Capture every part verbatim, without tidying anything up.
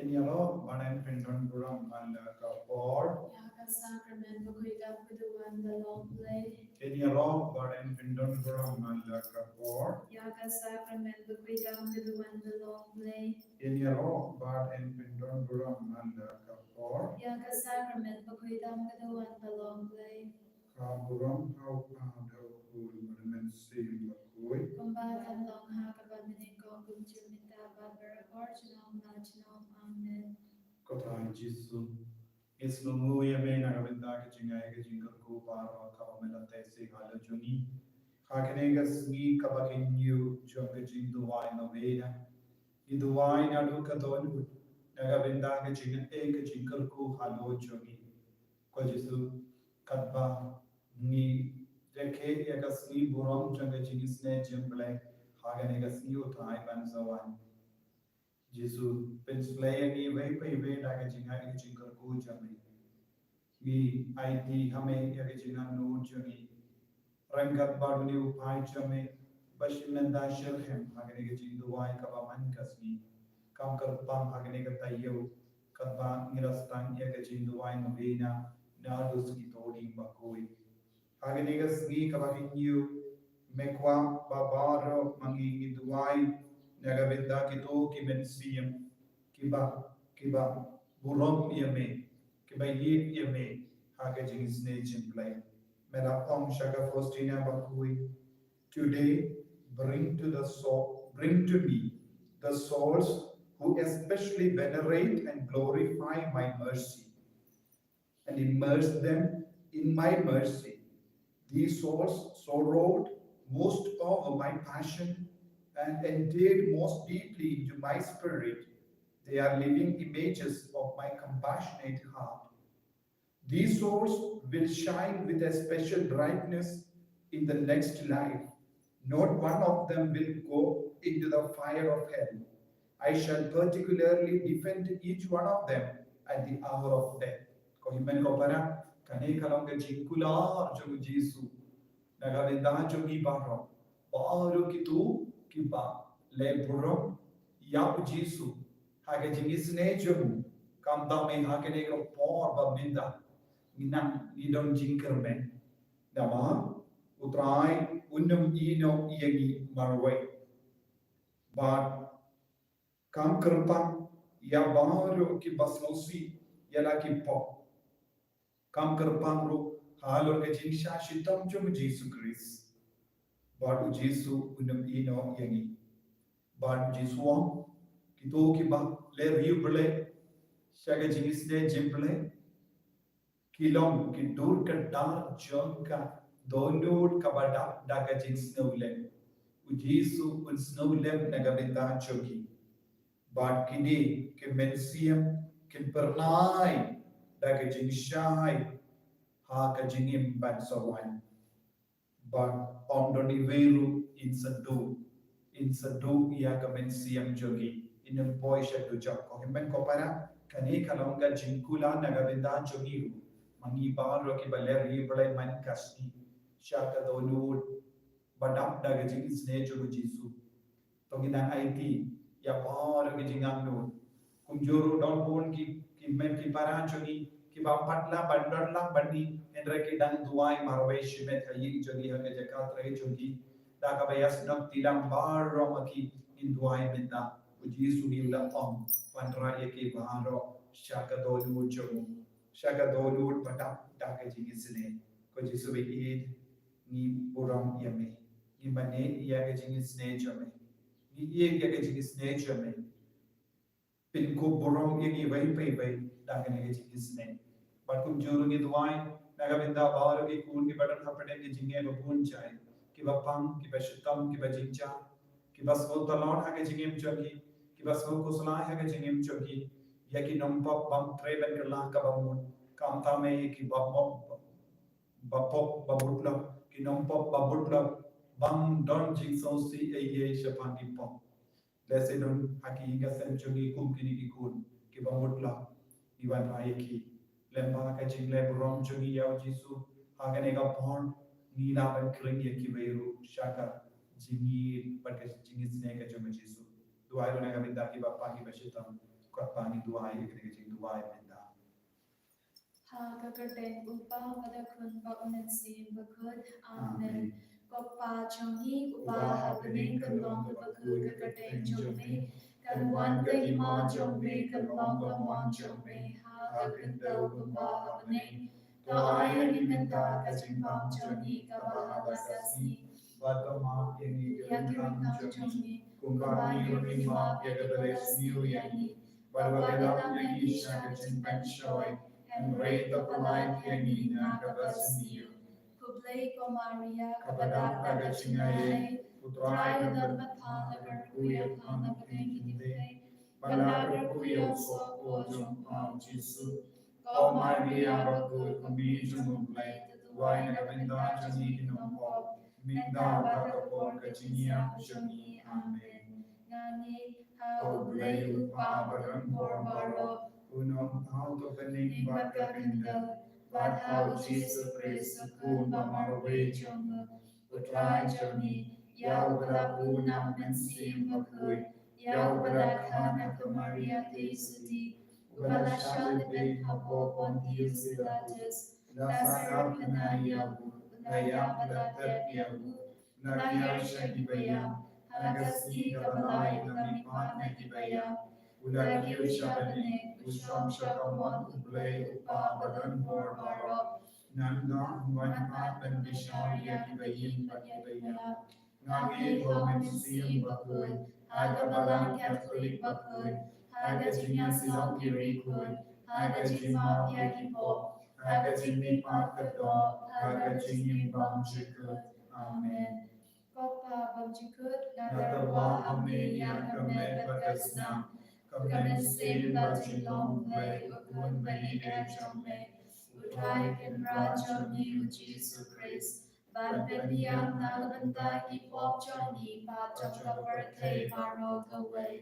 Ïaroh bad yn pyndon burom man la ka por. Ïa ka sakrament bakhuid dap ka duwan ba long Blei. Ïaroh bad yn pyndon burom man la ka por. Ïa ka sakrament bakhuid dap ka duwan ba long Blei. Ïaroh bad yn pyndon burom man la ka por. Ïa ka sakrament bakhuid dap ka duwan ba long Blei. Ka burom ha u Kpa, ha u Khun bad ha u Mynsiem Bakhuid. Kumba ka long ha kaba mynnyngkong, kumjuh mynta bad baroh por, junom la junom. Amen. Ko Trai Jisu, ngi sngewnguh ïa me na ka bynta ka jingai ka jingkyrkhu baroh kaba me la teh sha halor jong ngi ha kane ka sngi kaba hynñiew jong ka jingduwai novena. Ngi duwai naduh ka dohnud na ka bynta ka jingai ka jingkyrkhu halor jong ngi. Ko Jisu, katba ngi rakhe ïa ka sngi burom jong ka jingisynei jong U Blei ha kane ka sngi U Trai ban sa wan, Jisu, pynshlei ïa ngi iwei pa iwei da ka jingai ka jingkyrkhu jong me. Ngi aiti ha me ïa ka jingangnud jong ngi. Ryngkat bad une u paid jong me ba shim bynta shitrhem ha kane ka jingduwai kaba man ka sngi. Kam kyrpang ha kane ka taïew katba ngi la sdang ïa ka jingduwai novena naduh sngi Thohdieng Bakhuid. Ha kane ka sngi kaba hynñiew, me kwah ba baroh ma ngi ngi duwai na ka bynta kito ki mynsiem kiba, kiba burom ïa me, kiba ïeit ïa me ha ka jingisynei jong U Blei. Me la ong sha ka Faustina Bakhuid, "Today, bring to the soul, bring to me the souls who especially venerate and glorify my mercy, and immerse them in my mercy. These souls sorrowed most over my passion and entered most deeply into my spirit. They are living images of my compassionate heart. These souls will shine with a special brightness in the next life. Not one of them will go into the fire of hell. I shall particularly defend each one of them at the hour of death." Ko hynmen ko para, kane ka long ka jingkular jong U Jisu na ka bynta jong ngi baroh. Baroh kito kiba leh burom ïa U Jisu ha ka jingisynei jong u, khamtam ha kane ka por ba mynta ngi nang ngi don jingkyrmen. Namar U Trai un ym ïehnoh ïa ngi marwei. Bad kam kyrpang ïa baroh kiba sngewsih ïa la ki pop. Kam kyrpang ruh halor ka jingshah shitom jong U Jisu Khrist. Bad U Jisu un ym ïehnoh ïa ngi. Bad U Jisu u ong, kito kiba leh ri U Blei sha ka jingisynei jong U Blei, ki long ki dur ka dar jong ka dohnud kaba dap da ka jingsngewlem. U Jisu un sngewlem na ka bynta jong ki. Bad kine ki mynsiem kin pyrnai da ka jingshai ha ka jingim ban sa wan. Bad ym don iwei ruh in sa duh, in sa duh ïa ka mynsiem jong ngi, in ym poi sha dujok. Ko hynmen ko para, kane ka long ka jingkular na ka bynta jong ngi ruh, ma ngi baroh kiba leh ri U Blei man ka sngi sha ka dohnud ba dap da ka jingisynei jong U Jisu. To ngin nang aiti ïa baroh ki jingangnud. Kumjuh ruh don bun ki, ki hynmen ki para jong ngi kiba pat lah ban don lang bad ngi, hynrei ki dang duwai marwei shimet ha ïing jong ngi, ha ka jaka trei jong ngi. Da kaba ïasnoh ti lang baroh ma ki, ngin duwai mynta. U Jisu u la ong, wanrah ïa ki baroh sha ka dohnud jong u, sha ka dohnud ba dap da ka jingisynei. Ko Jisu ba ïeit, ngi burom ïa me. Ngi mane ïa ka jingisynei jong me. Ngi ïeit ïa ka jingisynei jong me. Pynkup burom ïa ngi iwei pa iwei da kane ka jingisynei. Bad kumjuh ruh ngi duwai na ka bynta baroh ki khun kiba don hapdeng ka jingeh ba bun jait, kiba pang, kiba shitom, kiba jingjia, kiba sngewtlot ha ka jingim jong ki, kiba sngew khuslai ha ka jingim jong ki. Ïa ki nongpop bym treh ban kylla kaba mut, khamtam ïa ki bapop, bapop ba mutlop, ki nongpop ba mutlop bym don jingsngewsih ei ei shaphang ki pop. Lehse don ha ki ïing ka sem jong ngi kum kine ki khun kiba mutlop, ngi wanrah ïa ki. Lem bad ka jingleh burom jong ngi ïa U Jisu, ha kane ka por ngi lah ban khring ïa kiwei ruh sha ka jingïeit bad ka jingisynei ka jong U Jisu. Duwai ruh na ka bynta kiba pang kiba shitom. Kyrpad, ngi duwai ïa kane ka jingduwai mynta. Ha ka kyrteng U Kpa bad U Khun bad U Mynsiem Bakhuid. Amen. Amen. Ko Kpa jong ngi uba ha bneng, kan long kaba khuid ka kyrteng jong me. Kan wan ka hima jong me, kan long ka mon jong me ha ka khyndew kumba ha bneng. To ai ha ngi mynta ka jingbam jong ngi kaba ha la ka sngi. Bad to map ïa ngi ïa ki ryngkam jong ngi, kumba ngi ruh ngi map ïa kiba la sniew ïa ngi. Bad wat ïalam ïa ngi sha ka jingpynshoi, hynrei to pyllait ïa ngi na kaba sniew. Khublei ko Maria, kaba dap da ka jingaiei, U Trai u don bad pha, la kyrkhu ïa pha na pdeng ki kynthei, bad la kyrkhu ïa u soh jong pha U Jisu. Ko Maria bakhuid, ko Kmie jong U Blei, to duwai na ka bynta jong ngi ki nongpop, mynta bad ha ka por ka jingïap jong ngi. Amen. Nga ngeit ha U Blei U Kpa badonbor baroh, u nongthaw ka bneng bad ka khyndew, bad ha U Jisu Khrist, U Khun ba marwei jong U Trai jong ngi, ïa uba la bun na U Mynsiem Bakhuid, ïa uba la kha na ka Maria Theisotti, uba la shah lyndet hapoh Pontius Pilatus, la sah kyrpad ïa u, la ïap, la tep ïa u, la hiar sha kiba ïap, ha ka sngi kaba lai la mihpat na kiba ïap, u la kiew sha bneng, u shong sha kamon U Blei U Kpa badonbor baroh. Nangta un wan pat ban bishar ïa kiba ïeit bad kiba ïap. Nga ngeit ha U Mynsiem Bakhuid, ha ka Balang Katholik bakhuid, ha ka jingïasyllok ki riewkhuid, ha ka jingmap ïa ki pop, ha ka jingmihpat kyrdoh, ha ka jingim bymjukut. Amen. Ko Kpa bymjukut, nga tyrwa ha me ïa ka met bad ka snam, ka mynsiem bad jinglong U Blei, U Khun ba ïeit jong me, U Trai Kynrad jong ngi U Jisu Khrist, ban pynbiang na ka bynta ki pop jong ngi bad jong ka pyrthei baroh kawei.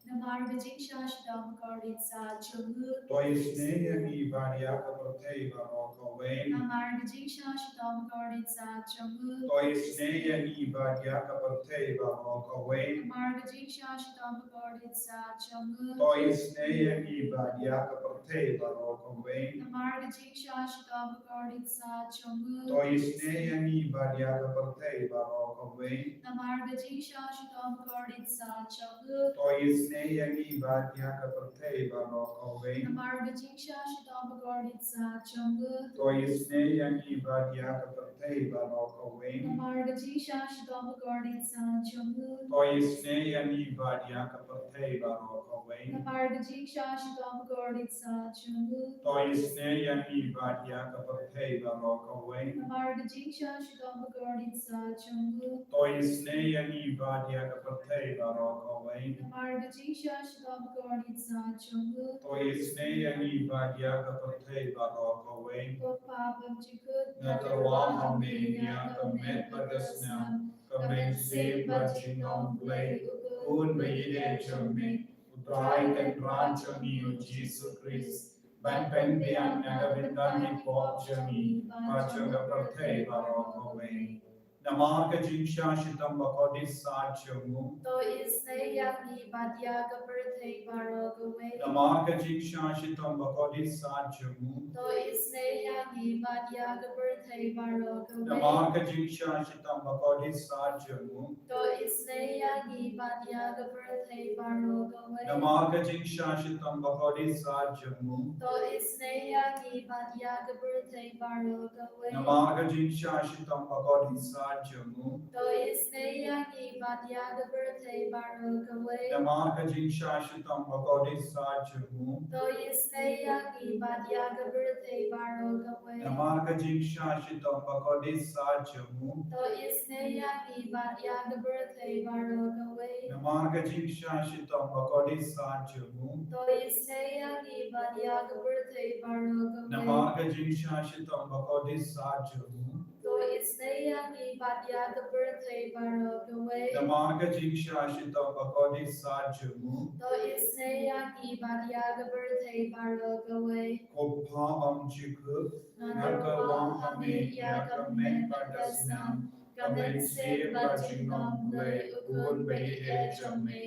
Namar ka jingshah shitom bakordit sah jong u, to isynei ïa ngi bad ïa ka pyrthei baroh kawei. Namar ka jingshah shitom bakordit sah jong u, to isynei ïa ngi bad ïa ka pyrthei baroh kawei. Namar ka jingshah shitom bakordit sah jong u, to isynei ïa ngi bad ïa ka pyrthei baroh kawei. Namar ka jingshah shitom bakordit sah jong u, to isynei ïa ngi bad ïa ka pyrthei baroh kawei. Namar ka jingshah shitom bakordit sah jong u, to isynei ïa ngi bad ïa ka pyrthei baroh kawei. Namar ka jingshah shitom bakordit sah jong u, to isynei ïa ngi bad ïa ka pyrthei baroh kawei. Namar ka jingshah shitom bakordit sah jong u, to isynei ïa ngi bad ïa ka pyrthei baroh kawei. Namar ka jingshah shitom bakordit sah jong u, to isynei ïa ngi bad ïa ka pyrthei baroh kawei. Namar ka jingshah shitom bakordit sah jong u, to isynei ïa ngi bad ïa ka pyrthei baroh kawei. Namar ka jingshah shitom bakordit sah jong u, to isynei ïa ngi bad ïa ka pyrthei baroh kawei. Ko Kpa bymjukut, nga tyrwa ha me ïa ka met bad ka snam, ka mynsiem bad jinglong U Blei, U Khun ba ïeit jong me, U Trai Kynrad jong ngi U Jisu Khrist, ban pynbiang na ka bynta ki pop jong ngi bad jong ka pyrthei baroh kawei. Namar ka jingshah shitom bakordit sah jong u, to isynei ïa ngi bad ïa ka pyrthei baroh kawei. Namar ka jingshah shitom bakordit sah jong u, to isynei ïa ngi bad ïa ka pyrthei baroh kawei. Namar ka jingshah shitom bakordit sah jong u, to isynei ïa ngi bad ïa ka pyrthei baroh kawei. Namar ka jingshah shitom bakordit sah jong u, to isynei ïa ngi bad ïa ka pyrthei baroh kawei. Namar ka jingshah shitom bakordit sah jong u, to isynei ïa ngi bad ïa ka pyrthei baroh kawei. Namar ka jingshah shitom bakordit sah jong u, to isynei ïa ngi bad ïa ka pyrthei baroh kawei. Namar ka jingshah shitom bakordit sah jong u, to isynei ïa ngi bad ïa ka pyrthei baroh kawei. Namar ka jingshah shitom bakordit sah jong u, to isynei ïa ngi bad ïa ka pyrthei baroh kawei. Namar ka jingshah shitom bakordit sah jong u, to isynei ïa ngi bad ïa ka pyrthei baroh kawei. Namar ka jingshah shitom bakordit sah jong u, to isynei ïa ngi bad ïa ka pyrthei baroh kawei. Ko Kpa bymjukut, nga tyrwa ha me ïa ka met bad ka snam, ka mynsiem bad jinglong U Blei, U Khun ba ïeit jong me,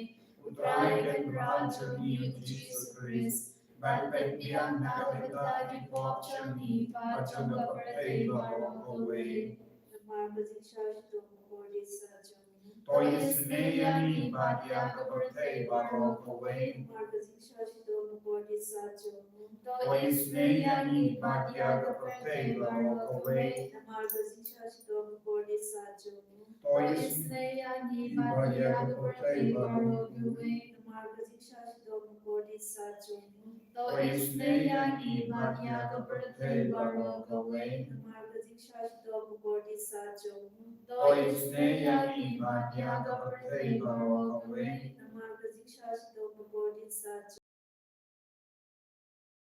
U Trai Kynrad jong ngi u Jisu Khrist, ban pynbiang na ka bynta ki pop jong ngi bad jong ka pyrthei baroh kawei. Namar ka jingshah shitom bakordit sah jong u. To isynei ïa ngi bad ïa ka pyrthei baroh kawei. Namar ka jingshah shitom bakordit sah jong u. To isynei ïa ngi bad ïa ka pyrthei baroh kawei. Namar ka jingshah shitom bakordit sah jong u. To isynei ïa ngi bad ïa ka pyrthei baroh kawei. Namar ka jingshah shitom bakordit sah jong u. To isynei ïa ngi bad ïa ka pyrthei baroh kawei. Namar ka jingshah shitom bakordit sah jong u. To isynei ïa ngi bad ïa ka pyrthei baroh kawei. Namar ka jingshah shitom bakordit sah jong u.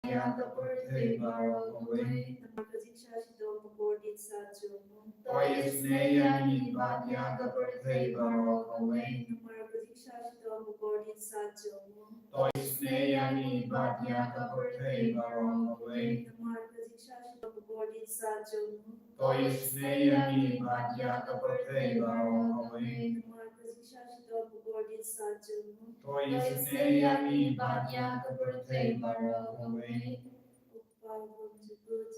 Ïa ka pyrthei baroh kawei. Namar ka jingshah shitom bakordit sah jong u. To isynei ïa ngi bad ïa ka pyrthei baroh kawei. Namar ka jingshah shitom bakordit sah jong u. To isynei ïa ngi bad ïa ka pyrthei baroh kawei. Namar ka jingshah shitom bakordit sah jong u. To isynei ïa ngi bad ïa ka pyrthei baroh kawei. Namar ka jingshah shitom bakordit sah jong u. To isynei ïa ngi bad ïa ka pyrthei baroh kawei.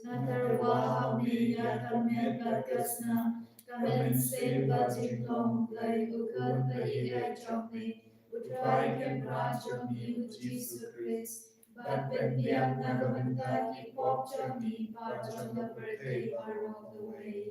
Nadarwa ha me ïa ka met bad ka snam, ka mynsiem bad jinglong Blei, u Khun ba ïeit jong me, u Trai Kynrad jong ngi u Jisu Khrist, ban pynbiang na ka bynta ki pop jong ngi bad jong ka pyrthei baroh kawei.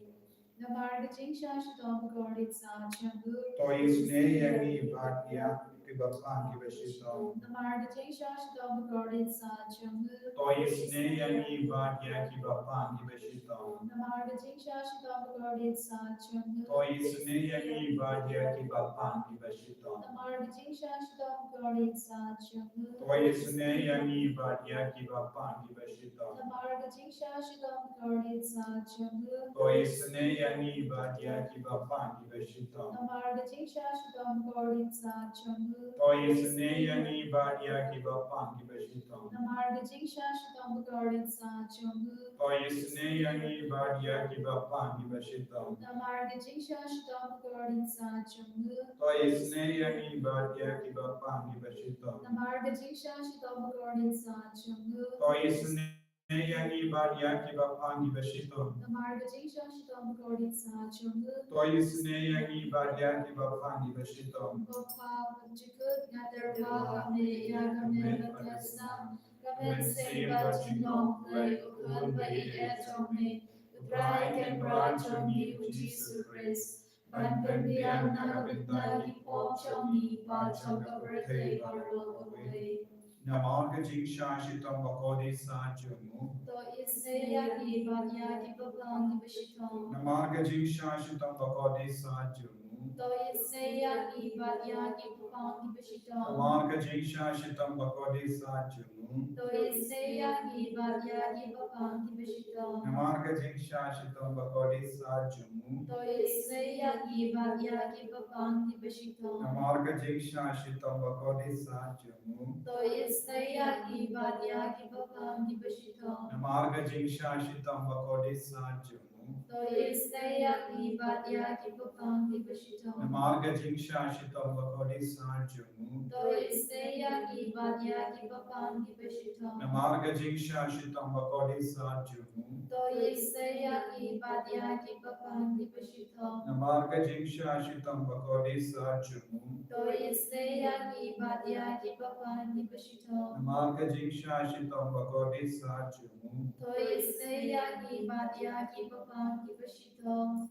Namar ka jingshah shitom bakordit sah jong u. To isynei ïa ngi bad ïa kiba pang kiba shitom. Namar ka jingshah shitom bakordit sah jong u. To isynei ïa ngi bad ïa kiba pang kiba shitom. Namar ka jingshah shitom bakordit sah jong u. To isynei ïa ngi bad ïa kiba pang kiba shitom. Namar ka jingshah shitom bakordit sah jong u. To isynei ïa ngi bad ïa kiba pang kiba shitom. Namar ka jingshah shitom bakordit sah jong u. To isynei ïa ngi bad ïa kiba pang kiba shitom. Namar ka jingshah shitom bakordit sah jong u. To isynei ïa ngi bad ïa kiba pang kiba shitom. Namar ka jingshah shitom bakordit sah jong u. To isynei ïa ngi bad ïa kiba pang kiba shitom. Namar ka jingshah shitom bakordit sah jong u. To isynei ïa ngi bad ïa kiba pang kiba shitom. Namar ka jingshah shitom bakordit sah jong u. To isynei ïa ngi bad ïa kiba pang kiba shitom. Namar ka jingshah shitom bakordit sah jong u. To isynei ïa ngi bad ïa kiba pang kiba shitom. Ko Pa ba jukut, nga darwa ha me ïa ka met bad ka snam, ka mynsiem bad jinglong Blei, u Khun ba ïeit jong me, u Trai Kynrad jong ngi u Jisu Khrist, ban pynbiang na ka bynta ki pop jong ngi bad jong ka pyrthei baroh kawei. Namar ka jingshah shitom bakordit sah jong u. To isynei ïa ngi bad ïa kiba pang kiba shitom. Namar ka jingshah shitom bakordit sah jong u. To isynei ïa ngi bad ïa kiba pang kiba shitom. Namar ka jingshah shitom bakordit sah jong u. To isynei ïa ngi bad ïa kiba pang kiba shitom. Namar ka jingshah shitom bakordit sah jong u. To isynei ïa ngi bad ïa kiba pang kiba shitom. Namar ka jingshah shitom bakordit sah jong u. To isynei ïa ngi bad ïa kiba pang kiba shitom. Namar ka jingshah shitom bakordit sah jong u. To isynei ïa ngi bad ïa kiba pang kiba shitom. Namar ka jingshah shitom bakordit sah jong u. To isynei ïa ngi bad ïa kiba pang kiba shitom. Namar ka jingshah shitom bakordit sah jong u. To isynei ïa ngi bad ïa kiba pang kiba shitom. Namar ka jingshah shitom bakordit sah jong u. To isynei ïa ngi bad ïa kiba pang kiba shitom. Namar ka jingshah shitom bakordit sah jong u. To isynei ïa ngi bad ïa kiba pang kiba shitom.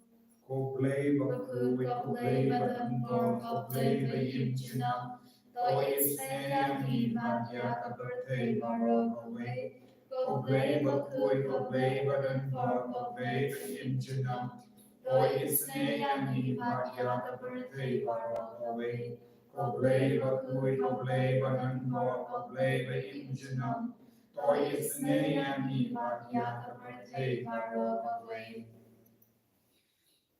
Ko Blei bakhuid, ko Blei badonbor, ko Blei baïm junom. To isynei ïa ngi bad ïa ka pyrthei baroh kawei. Ko Blei bakhuid, ko Blei badonbor, ko Blei baïm junom. To isynei ïa ngi bad ïa ka pyrthei baroh kawei. Ko Blei bakhuid, ko Blei badonbor, ko Blei baïm junom. To isynei ïa ngi bad ïa ka pyrthei baroh kawei.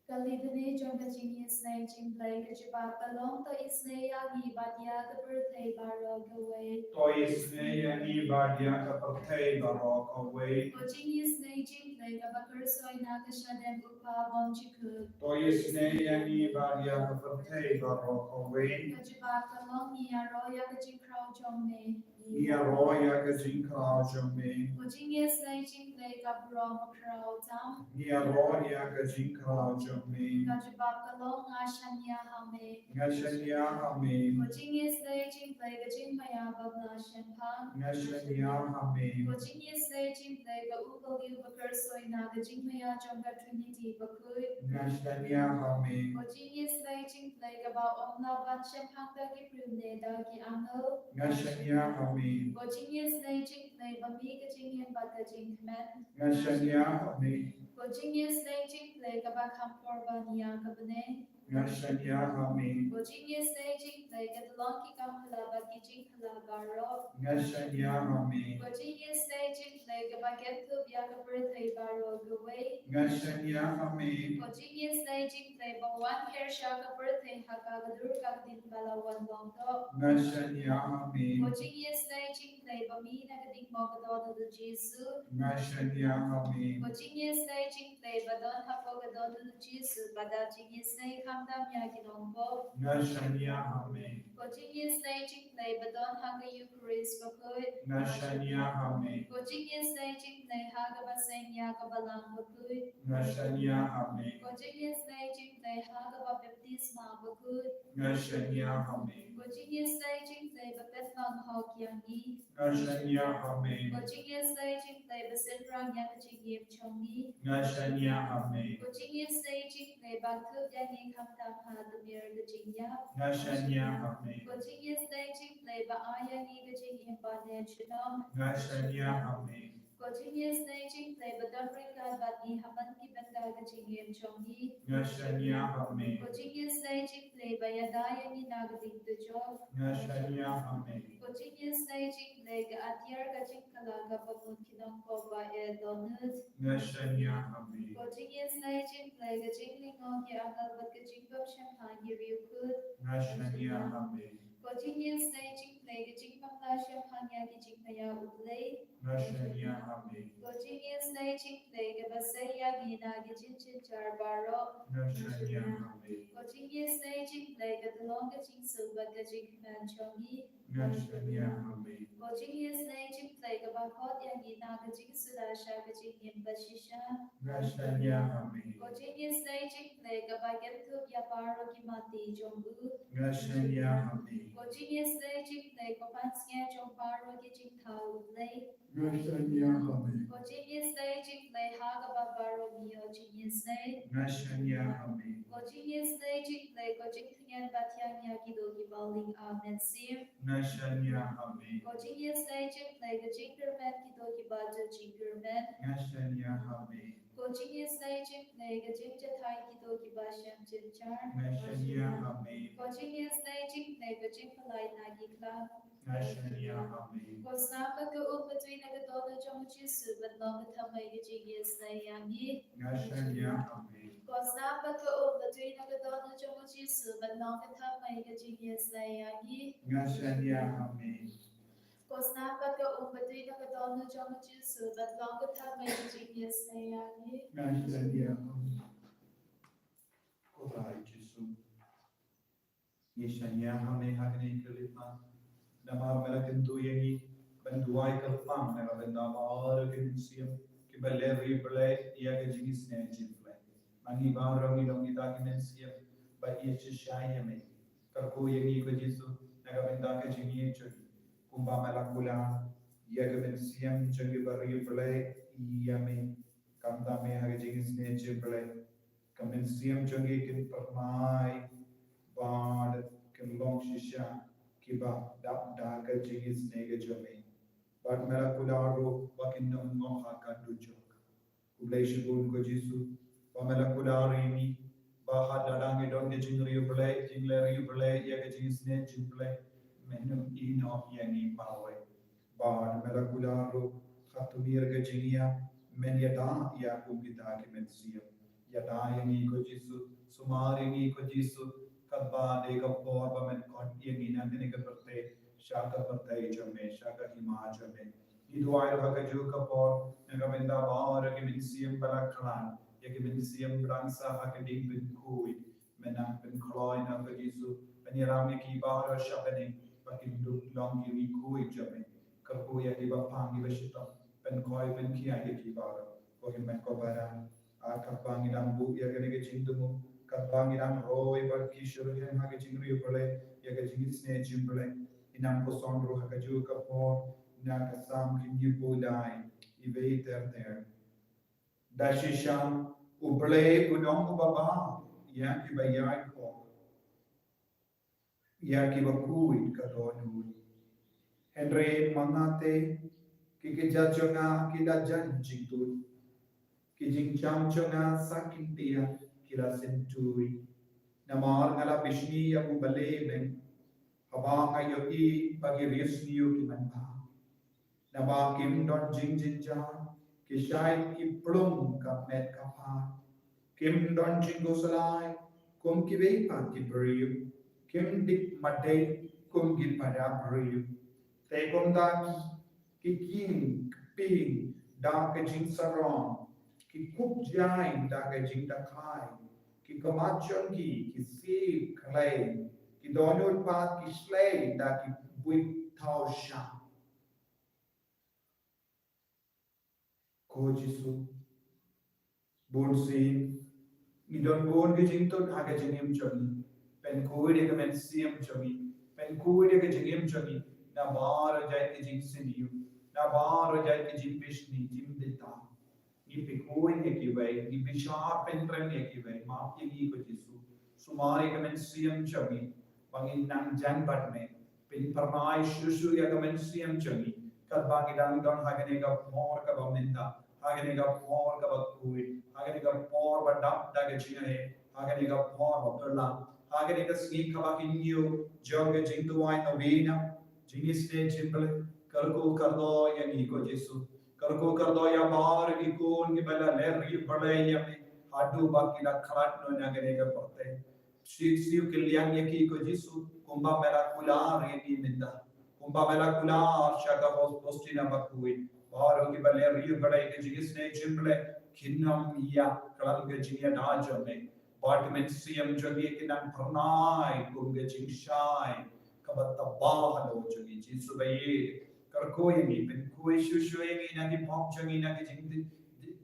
Ka Litany jong ka jingisynei jong U Blei ka jubab ka long: To isynei ïa ngi bad ïa ka pyrthei baroh kawei. To isynei ïa ngi bad ïa ka pyrthei baroh kawei. Ka jingisynei jong Blei kaba kyrshoi na ka shadem u Kpa bymjukut. To ïasnei ïa ngi bad ïa ka pyrthei baroh kawei. Ka jubab ka long, ngi ïaroh ïa ka jingkhraw jong me. Ngi ïaroh ïa ka jingkhraw jong me. Ko jingïasnei jong Blei ka burom bakhraw tam. Ngi ïaroh ïa ka jingkhraw jong me. Ka jubab ka long, nga shaniah ha me. Nga shaniah ha me. Ko jingïasnei jong Blei ka jingmaïa bym lah shemphang. Nga shaniah ha me. Ko jingïasnei jong Blei ka u Blei uba kyrshoi na ka jingmaïa jong ka Trinity bakhuid. Nga shaniah ha me. Ko jingïasnei jong Blei kaba ym lah ban shemphang da ki briew ne da ki angel. Nga shaniah ha me. Ko jingïasnei jong Blei ba mih ka jingim bad ka jingkmen. Nga shaniah ha me. Ko jingïasnei jong Blei kaba kham por ban ïa ka bneng. Nga shaniah ha me. Ko jingïasnei jong Blei ka tyllong ki kam phylla bad ki jingphylla baroh. Nga shaniah ha me. Ko jingïasnei jong Blei kaba kynthup ïa ka pyrthei baroh kawei. Nga shaniah ha me. Ko jingïasnei jong Blei ba wan kyrshah ka pyrthei ha ka dur ka ktien ba la wan long to. Nga shaniah ha me. Ko jingïasnei jong Blei ba mih na ka ding mo ka don u Jisu. Nga shaniah ha me. Ko jingïasnei jong Blei ba don hapoh ka don u Jisu, ba da jingïasnei khamtam ïa ki nongpop. Nga shaniah ha me. Ko jingïasnei jong Blei ba don ha ka Eucharist bakhuid. Nga shaniah ha me. Ko jingïasnei jong Blei ha kaba seng ïa ka balang bakhuid. Nga shaniah ha me. Ko jingïasnei jong Blei ha kaba baptisma bakhuid. Nga shaniah ha me. Ko jingïasnei jong Blei ba pynlong hok ïa ngi. Nga shaniah ha me. Ko jingïasnei jong Blei ba synran ïa ka jingim jong ngi. Nga shaniah ha me. Ko jingïasnei jong Blei ba thup ïa ngi khamtam ha ka mier ka jingïap. Nga shaniah ha me. Ko jingïasnei jong Blei ba ai ïa ngi ka jingim ba ne junom. Nga shaniah ha me. Ko jingïasnei jong Blei ba don ryngkat bad ngi ha man ki bynta ka jingim jong ngi. Nga shaniah ha me. Ko jingïasnei jong Blei ba ïada ïa ngi na ka ding dujok. Nga shaniah ha me. Ko jingïasnei jong Blei ka atiar ka jingkylla kaba mut ki nongpop ba eh dohnud. Nga shaniah ha me. Ko jingïasnei jong Blei ka jinglyngngoh ki angel bad ka jingbym shemphang ki riewkhuid. Nga shaniah ha me. Ko jingïasnei jong Blei ka jingbym lah shemphang ïa ki jingmaïa u Blei. Nga shaniah ha me. Ko jingïasnei jong Blei kaba sei ïa ngi na ki jingjynjar baroh. Nga shaniah ha me. Ko jingïasnei jong Blei ka tyllong ka jingsuk bad ka jingkmen jong ngi. Nga shaniah ha me. Ko jingïasnei jong Blei kaba khot ïa ngi na ka jingsuda sha ka jingim bashisha. Nga shaniah ha me. Ko jingïasnei jong Blei kaba kynthup ïa baroh ki mati jong u. Nga shaniah ha me. Ko jingïasnei jong Blei ko pansngiat jong baroh ki jingthaw u Blei. Nga shaniah ha me. Ko jingïasnei jong Blei ha kaba baroh ngi ïoh jingïasnei. Nga shaniah ha me. Ko jingïasnei jong Blei ko jingthyngian ba thiang ïa ki doh kiba lieh mynsiem. Nga shaniah ha me. Ko jingïasnei jong Blei ka jingkyrmen ki doh kiba ju jingkyrmen. Nga shaniah ha me. Ko jingïasnei jong Blei ka jingjahthait ki doh kiba shem jynjar. Nga shaniah ha me. Ko jingïasnei jong Blei ka jingpyllait na ki klam. Nga shaniah ha me. Ko snam bad ka um ba tui na ka dohnud jong u Jisu ban long ka thymmai ka jingïasnei ïa ngi. Nga shaniah ha me. Ko snam bad ka um ba tui na ka dohnud jong u Jisu ban long ka thymmai ka jingïasnei ïa ngi. Nga shaniah ha me. Ko snam bad ka um ba tui na ka dohnud jong u Jisu ban long ka thymmai ka jingïasnei ïa ngi. Nga shaniah ha me. Ko Trai Jisu, ngi shaniah ha me ha kane ka lipmat. Namar me la kyntu ïa ngi ban duwai kyrpang na ka bynta baroh ki mynsiem kiba leh ri Blei ïa ka jingisnei jong Blei. Ma ngi baroh ngi long kita ki mynsiem ba ïeit shisha ïa me. Kyrkhu ïa ngi ko Jisu na ka bynta ka jingïeit jong ngi. Kumba me la kular ïa ka mynsiem jong kiba ri Blei ïa me. Khamtam me ha ka jingisnei jong Blei, ka mynsiem jong ngi kin pyrthei bad kin long shisha kiba dap da ka jingisnei ka jong me. Bad me la kular ruh ba kin ym ngoh ha ka dujok. Khublei shibun ko Jisu ba me la kular ïa ngi ba ha lada ngi don ka jingri Blei, jingleh ri Blei ïa ka jingisnei jong Blei, men ym ïehnoh ïa ngi marwei. Bad me la kular ruh ha ka mier ka jingïap, men ïada ïa kum kita ki mynsiem. Ïada ïa ngi ko Jisu, sumar ïa ngi ko Jisu, katba dei ka por ba men khot ïa ngi na kane ka pyrthei sha ka pyrthei jong me, sha ka hima jong me. Ngi duwai ruh ha kajuh ka por na ka bynta baroh ki mynsiem ba la khlad, ïa ki mynsiem ba dang sah ha ka ding pynkhuid. Men nang pynkhlaiñ, Kpa Jisu, pynïalam ïa ki baroh sha bneng ba kin dup long ki rikhuid jong me. Kyrkhu ïa ki bapang ki bashitom, pynkhuid pynkhia ïa ki baroh. Ko Hynmen ko Para, ah, katba ngi dang buh ïa kane ka jingthmu, katba ngi dang roi bad ki shitrhem ha ka jingriewblei ïa ka jingisynei jingblei, ngi nang puson ruh ha kajuh ka por na ka Salm khyndai, iwei ter ter. Da shisha U Blei u long uba bha ïa kiba ïaid hok, ïa kiba khuid ka dohnud. Hynrei ma nga te, ki kjat jong nga ki la jan jingtuid, ki jingjam jong nga sa kynthiah ki la syntui. Namar nga la bishni ïa u balei beng, haba nga ïohi ba ki riewsniew ki manbha. Naba kim don jingjynjar, ki shait ki plung ka met ka phad. Kim don jingkhuslai kum kiwei pat ki briew, kim dih madei kum ki para briew. Te kumta ki, ki king kpieng da ka jingsarong, ki kup jaiñ da ka jingdakhai, ki khmat jong ki ki sie khlei, ki dohnud pat ki shlei da ki buit thaw shah. Ko Jisu, bun sien ngi don bun ki jingtuid ha ka jingim jong ngi. Pynkhuid ïa ka mynsiem jong ngi, pynkhuid ïa ka jingim jong ngi na baroh jait ki jingsniew, na baroh jait ki jingbishni jingbitar. Ngi pynkhuid ïa kiwei, ngi bishar pynrem ïa kiwei. Map ïa ngi ko Jisu. Sumar ïa ka mynsiem jong ngi ba ngin nang jan bad me. Pynphyrnai shuh shuh ïa ka mynsiem jong ngi, katba ngi dang don ha kane ka por kaba mynta, ha kane ka por kaba khuid, ha kane ka por ba dap da ka jingeh, ha kane ka por ba pyrshah, ha kane ka sngi kaba hynñiew jong ka jingduwai novena jingisynei jingblei. Kyrkhu kyrdoh ïa ngi ko Jisu. Kyrkhu kyrdoh ïa baroh ki khun kiba la leh riewblei ïa me haduh ba ki la khlad noh na kane ka pyrthei. Siew siew kylliang ïa ki ko Jisu, kumba me la kular ïa ngi mynta, kumba me la kular sha ka Hos-, Hostina bakhuid. Baroh kiba leh riewblei ka jingisynei jingblei kin ym ïaid khlem ka jingïada jong me. Bad ka mynsiem jong ngi kin nang phyrnai kum ka jingshai kaba taba halor jong ngi. Jisu baieit, kyrkhu ïa ngi, pynkhuid shuh shuh ïa ngi na ki pop jong ngi, na ki jing,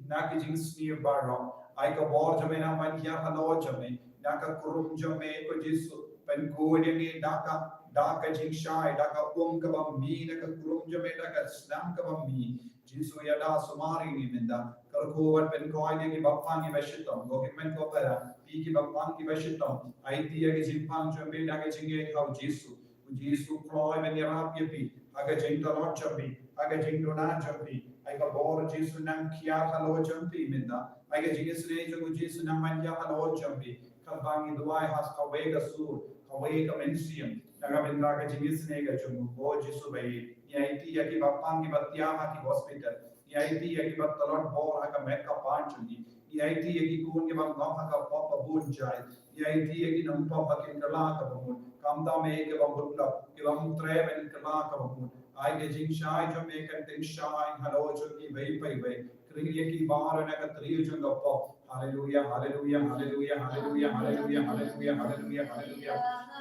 na ki jingsniew baroh. Ai ka bor jong me nang ban hiar halor jong ngi, na ka krum jong me ko Jisu. Pynkhuid ïa ngi da ka, da ka jingshai, da ka um kaba mih, da ka krum jong me, da ka snam kaba mih. Jisu ïada sumar ïa ngi mynta. Kyrkhu bad pynkhuid ïa ki bapang ki bashitom, ko Hynmen ko Para, phi ki bapang ki bashitom. Aiti ïa ki jingpang jong me da ka jingïeit ha u Jisu. U Jisu kloi ban ïarap ïa phi ha ka jingtlot jong phi, ha ka jingduna jong phi. Ai ka bor Jisu nang hiar halor jong phi mynta. Ai ka jingisynei jong u Jisu nang ban hiar halor jong phi. Katba ngi duwai ha kawei ka sur, kawei ka mynsiem, na ka bynta ka jingisynei ka jong u, ko Jisu baieit. Ngi aiti ïa ki bapang kiba thiah ha ki hospital. Ngi aiti ïa kiba tlot bor ha ka met ka pan jong ngi. Ngi aiti ïa ki khun kiba ngop ha ka pop ba bun jait. Ngi aiti ïa ki nongpop ba kin kylla kaba mut. Khamtam ïa kiba mut lok, kiba ym treh ban kylla kaba mut. Ai ka jingshai jong me kan tyngshaiñ halor jong kiwei pa kiwei. Khring ïa ki baroh na ka tyrli jong ka pop. Haleluya, haleluya, haleluya, haleluya, haleluya, haleluya, haleluya, haleluya.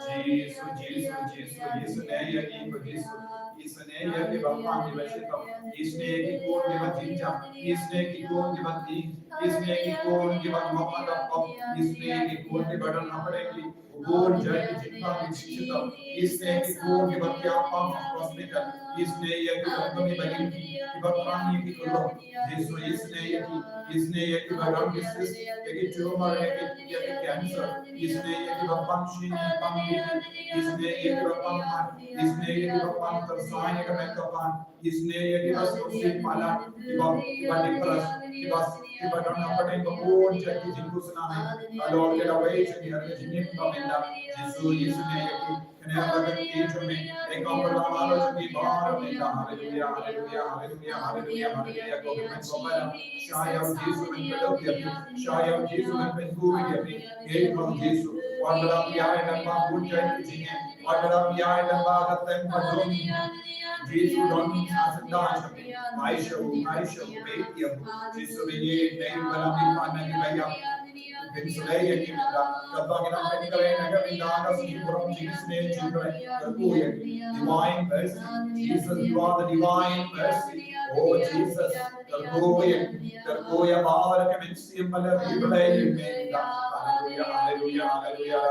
Jisu, Jisu, Jisu, isynei ïa ki ko Jisu. Isynei ïa ki bapang ki bashitom. Isynei ïa ki khun kiba jynjar. Isynei ïa ki khun kiba tieng. Isynei ïa ki khun kiba ngop ha ka pop. Isynei ïa ki khun kiba don hapdeng ki bun jait ki jingpang ki jingshitom. Isynei ïa ki khun kiba thiah pang ha hospital. Isynei ïa ki khun kiba ïeit, kiba thrang ïa ki khyllung. Jisu, isynei ïa ki, isynei ïa kiba don ki cyst, ïa ki tumor, ïa ki, ïa ki cancer. Isynei ïa kiba pang shini, pang bieit. Isynei ïa kiba pang hat. Isynei ïa kiba pang tyrsain ïa ka met ka pan. Isynei ïa kiba sngewsih palat, kiba, kiba depressed, kiba, kiba don hapdeng ka bun jait ki jingkhuslai. Halor ka lawei jong ngi ha ka jingim ba mynta. Jisu, isynei ïa ki. Kane ka kti jong me, ïa ka pynlong halor jong ngi baroh mynta. Haleluya, haleluya, haleluya, haleluya, haleluya. Ko Hynmen ko Para, shah ïa u Jisu ban pynlong ïa phi. Shah ïa u Jisu ban pynkhuid ïa phi. Ïa u Jisu. Wat la ïa ïa ba bun jait ki jingeh. Wat la ïa ïa ba ka tem ba dum. Jisu don sa senda sha phi. Ai sha u, ai sha u, peit ïa u. Jisu, ba ïeit na ïing ba la mih pat na ki ba ïap. Pynslei ïa ki mynta. Kaba ngi dang pynkhreh na ka bynta ka sngi burom jingisynei jingpynslei. Kyrkhu ïa ki. Divine mercy. Jesus, you are the divine mercy. Oh Jesus, kyrkhu ïa ki. Kyrkhu ïa baroh ki mynsiem ba la ri Blei ïa ki mynta. Haleluya, haleluya, haleluya.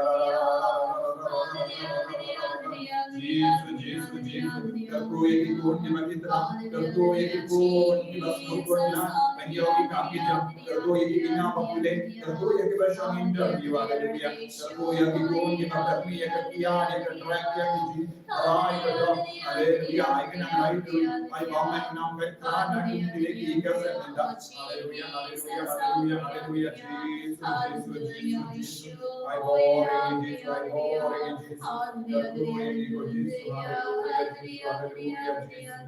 Jisu, Jisu, Jisu. Kyrkhu ïa ki khun kiba ki tnat. Kyrkhu ïa ki khun kiba sngewthuh na ban ïoh ki kam ki jam. Kyrkhu ïa ki kñia ba pule. Kyrkhu ïa kiba shong interview. Haleluya. Kyrkhu ïa ki khun kiba kyrkhu ïa ka kiad ïa ka track ïa ki jingrai ka dong. Haleluya. Ai kynang ai tu. Ai bam ai kynang ai tnat na ki kti ki ka sep mynta. Haleluya, haleluya, haleluya, haleluya, Jisu, Jisu, Jisu, Jisu. Ai bor ïa ngi Jisu, ai bor ïa ngi Jisu. Kyrkhu ïa ngi ko Jisu, haleluya, Jisu, haleluya, Jisu.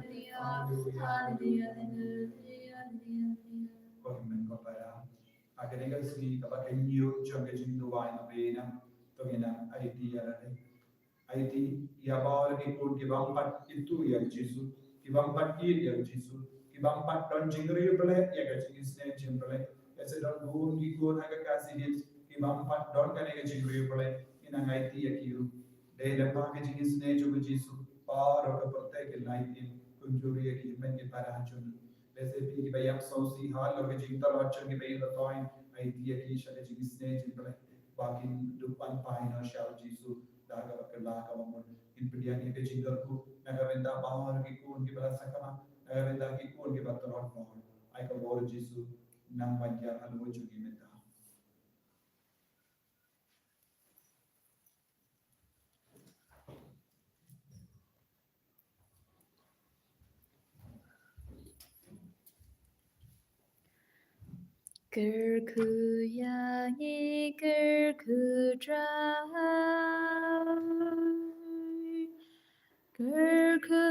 Haleluya, haleluya, haleluya. Ko hynmen ko para. Ha kane ka sngi kaba kynñiuh jong ka jingduwai na bneng. To ngin ïa aiti ïa lade. Aiti ïa baroh ki khun ki bym pat ithuh ïa u Jisu, ki bym pat ïeit ïa u Jisu, ki bym pat don jingriewblei ïa ka jingisynei jingpynleit. Ïa sa don bun ki khun ha ka Khasi Hills ki bym pat don kane ka jingriewblei, ngin nang aiti ïa ki ruh. Dei lyngba ka jingisynei jong u Jisu baroh ka pyrthei kin lait im, kumjuh ruh ïa ki hynmen ki para jong ngi. Lehse phi kiba ïap sngewsih halor ka jingtlot jong kiba ïeit ba thoiñ, aiti ïa ki sha ka jingisynei jingpynleit ba kin dup ban phai noh sha u Jisu da kaba kylla kaba mut. Ngin pdiang ïa ka jingkyrkhu na ka bynta baroh ki khun kiba la sakma, na ka bynta ki khun kiba tlot baroh. Ai ka bor u Jisu nang ban ïaid halor jong ngi mynta. Kyrkhu ïa ngi, kyrkhu Trai. Kyrkhu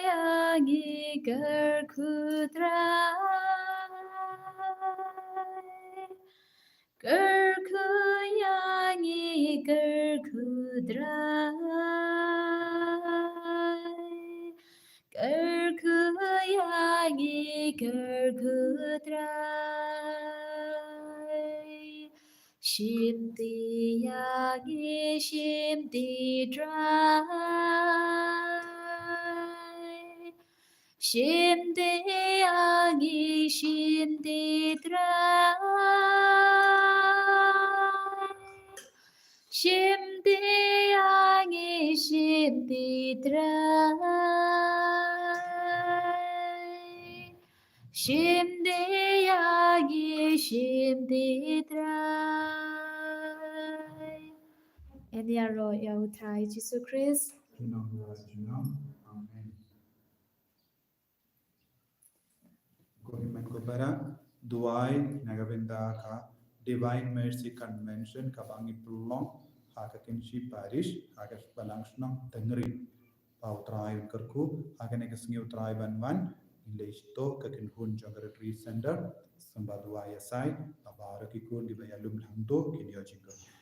ïa ngi, kyrkhu Trai. Kyrkhu ïa ngi, kyrkhu Trai. Kyrkhu ïa ngi, kyrkhu Trai. Shim ti ïa ngi, shim ti Trai. Shim ti ïa ngi, shim ti Trai. Shim ti ïa ngi, shim ti Trai. Shim ti ïa ngi, shim ti Trai. Yn ïaroh ïa u Trai Jisu Khrist. Ki nong la junom. Amen. Ko hynmen ko para, duwai na ka bynta ka Divine Mercy Convention kaba ngi pynlong ha ka Kynshi Parish, ha ka balang shnong Tengri. Ba u Trai un kyrkhu ha kane ka sngi u Trai ban wan, ngin leit sha ka kynhun jong ka Retreat Center, sngewbha duwai ïa sai ba baroh ki khun kiba ïalum hangto kin ïoh jingkyrkhu.